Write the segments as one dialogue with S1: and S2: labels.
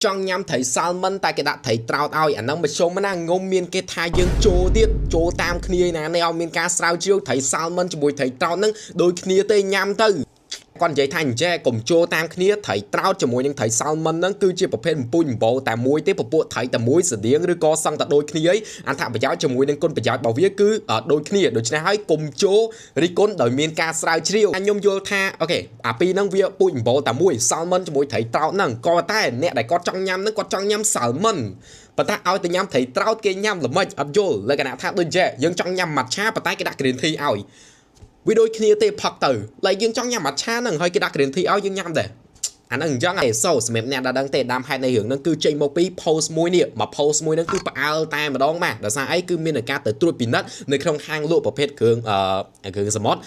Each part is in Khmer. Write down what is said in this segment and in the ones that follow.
S1: ចង់ញ៉ាំត្រី salmon តែគេដាក់ត្រីត្រោតឲ្យអាហ្នឹងមធ្យមណាងុំមានគេថាយើងចូលទៀតចូលតាមគ្នាឯណានេះឲ្យមានការស្រាវជ្រាវត្រី salmon ជាមួយត្រីត្រោតហ្នឹងដូចគ្នាទេញ៉ាំទៅគាត់និយាយថាអញ្ចេះកុំចូលតាមគ្នាត្រីត្រោតជាមួយនឹងត្រី salmon ហ្នឹងគឺជាប្រភេទអំពូជអំបូរតែមួយទេពពួកត្រីតែមួយស្តៀងឬក៏សឹងតែដូចគ្នាឯងអត្ថប្រយោជន៍ជាមួយនឹងគុណប្រយោជន៍របស់វាគឺដូចគ្នាដូច្នេះហើយកុំចូលរិះគន់ដោយមានការស្រាវជ្រាវខ្ញុំយល់ថាOK អាពីរហ្នឹងវាពូជអំបូរតែមួយ salmon ជាមួយត្រីត្រោតហ្នឹងក៏តែអ្នកដែលគាត់ចង់ញ៉ាំហ្នឹងគាត់ចង់ញ៉ាំ salmon ប៉ុន្តែឲ្យតែញ៉ាំត្រីត្រោតគេញ៉ាំល្មិចអត់យល់លក្ខណៈថាដូចចេះយើងចង់ញ៉ាំម៉ាត់ឆាប៉ុន្តែគេដាក់ green tea ឲ្យវាដូចគ្នាទេផឹកទៅឡើយយើងចង់ញ៉ាំម៉ាត់ឆាហ្នឹងហើយគេដាក់ green tea ឲ្យយើងញ៉ាំដែរអាហ្នឹងអញ្ចឹងឯងសូសម្រាប់អ្នកដែលដឹងទេដើមហេតុនៃរឿងហ្នឹងគឺចេញមកពី post មួយនេះមក post មួយហ្នឹងគឺផ្អើលតែម្ដងបាទដោយសារអីគឺមានការទៅត្រួតពិនិត្យនៅក្នុងហាងលក់ប្រភេទគ្រឿងអឺគ្រឿងសមុទ្រ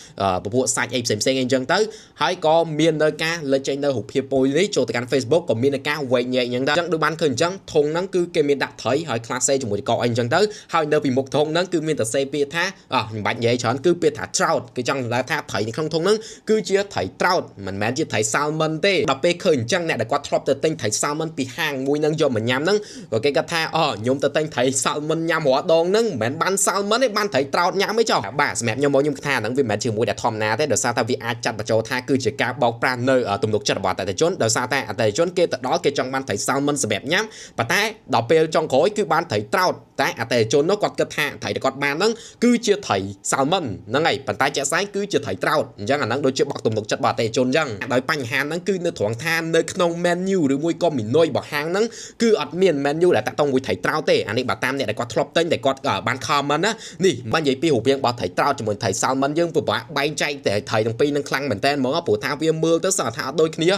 S1: ពពួកសាច់អីផ្សេងផ្សេងអីអញ្ចឹងទៅហើយក៏មាននៅការលេចចេញនៅរូបភាពមួយនេះចូលទៅកាន់ Facebook ក៏មាននៅការវែកញែកអញ្ចឹងទៅអញ្ចឹងដូចបានឃើញអញ្ចឹងធុងហ្នឹងគឺគេមានដាក់ត្រីហើយខ្លះសេជាមួយកកអីអញ្ចឹងទៅហើយនៅពីមុខធុងហ្នឹងគឺមានតែសេពាក្យថាអោះមិនបាច់និយាយច្រើនគឺពាក្យថា trout គេចង់សម្ដៅថាត្រីនៅក្នុងធុងហ្នឹងគឺជាត្រី trout មិនមែនជាត្រី salmon ទេដល់ពេលឃើញអញ្ចឹងអ្នកដែលគាត់ធ្លាប់ទៅទិញត្រី salmon ពីហាងមួយហ្នឹងយកមកញ៉ាំហ្នឹងក៏គេគាត់ថាអូខ្ញុំទៅទិញត្រី salmon ញ៉ាំរាល់ដងហ្នឹងមិនមែនបាន salmon ទេបានត្រី trout ញ៉ាំទេចុះបាទសម្រាប់ខ្ញុំមកខ្ញុំថាហ្នឹងវាមិនមែនជាមួយដែលធម្មតាទេដោយសារតែវាអាចចាត់បញ្ចូលថាគឺជាការបោកប្រាស់នៅទំនុកចិត្តរបស់អតិថិជនដោយសារតែអតិថិជនគេទៅដល់គេចង់បានត្រី salmon សម្រាប់ញ៉ាំប៉ុន្តែដល់ពេលចុងក្រោយគឺបានត្រី trout តែអតិថិជននោះគាត់គិតថាត្រីដែលគាត់បានហ្នឹងគឺជាត្រី salmon ហ្នឹងហើយប៉ុន្តែជាក់ស្ដែងគឺជាត្រី trout អញ្ចឹងអាហ្នឹងដូចជាបោកទំនុកចិត្តរបស់អតិថិជនអញ្ចឹងដោយបញ្ហាហ្នឹងគឺនៅត្រង់ថានៅក្នុង menu ឬមួយក៏ menu របស់ហាងហ្នឹងគឺអត់មាន menu ដែលតាក់ទងមួយត្រី trout ទេអានេះបើតាមអ្នកដែលគាត់ធ្លាប់ទិញដែលគាត់បាន comment ណានេះបាននិយាយពីរូបរាងរបស់ត្រី trout ជាមួយត្រី salmon យើងពិបាកបែងចែកតែត្រីទាំងពីរហ្នឹងខ្លាំងមែនតើហ្មងព្រោះថាវាមើលទៅសើថាអត់ដូចគ្នា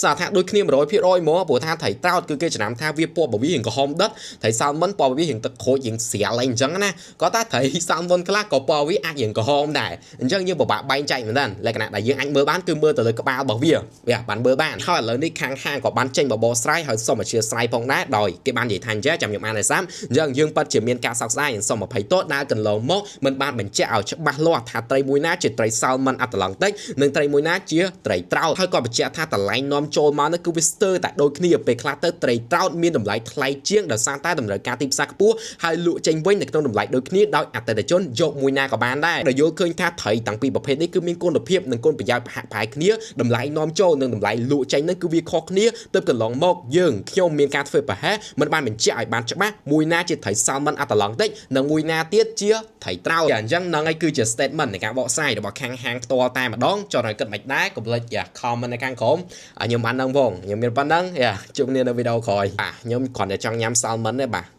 S1: សើថាដូចគ្នា100%ហ្មងព្រោះថាត្រី trout គឺគេចំណាំថាវាពណ៌បវារៀងក្រហមដិតត្រី salmon ពណ៌វារៀងទឹកក្រូចរៀងស្រាលអីអញ្ចឹងណាក៏តែត្រី salmon ខ្លះក៏ពណ៌វាអាចរៀងក្រហមដែរអញ្ចឹងយើងពិបាកបែងចែកមែនតើលក្ខណៈដែលយើងអាចមើលបានគឺមើលទៅលើក្បាលរបស់វាវាបានមើលបានហើយឥឡូវនេះខាងហាងក៏បានចេញបបរស្រាយហើយសូមអធ្យាស្រ័យផងដែរដោយគេបាននិយាយថាអញ្ចឹងចាំខ្ញុំអានឲ្យសាមអញ្ចឹងយើងពិតជាមានការសោកស្ដាយនិងសូមអភ័យទោសដែលកន្លងមកមិនបានបញ្ជាក់ឲ្យច្បាស់លាស់ថាត្រីមួយណាជាត្រី salmon អាត្លង់តិកនិងត្រីមួយណាជាត្រីត្រោតហើយក៏បញ្ជាក់ថាតម្លៃនាំចូលមកនោះគឺវាស្ទើរតែដូចគ្នាពេលខ្លះទៅត្រីត្រោតមានតម្លៃថ្លៃជាងដោយសារតែតម្រូវការទីផ្សារខ្ពស់ហើយលក់ចេញវិញនៅក្នុងតម្លៃដូចគ្នាដោយអតិថិជនយកមួយណាក៏បានដែរដោយយល់ឃើញថាត្រីតាំងពីប្រភេទនេះគឺមានគុណភាពនិងគុណប្រយោជន៍ប្រហាក់ប្រហែលគ្នាតម្លៃនាំចូលនិងតម្លៃលក់ចេញនឹងគឺវាខុសគ្នាទើបកន្លងមកយើងខ្ញុំមានការធ្វើប្រហែសមិនបានបញ្ជាក់ឲ្យបានច្បាស់មួយណាជាត្រី salmon អាត្លង់តិកនិងមួយណាទៀតជាត្រីត្រោតអញ្ចឹងហ្នឹងហើយគឺជា statement នៃការបកស្រាយរបស់ខាងហាងផ្ទាល់តែម្ដងចង់ឲ្យគិតមិនដែរកុំភ្លេចយ៉ា comment នៅខាងក្រោមខ្ញុំបានដឹងផងខ្ញុំមានប៉ុណ្ណឹងយ៉ាជួបគ្នានៅវីដេអូក្រោយបាទខ្ញុំគ្រាន់តែចង់ញ៉ាំ salmon ទេបាទ។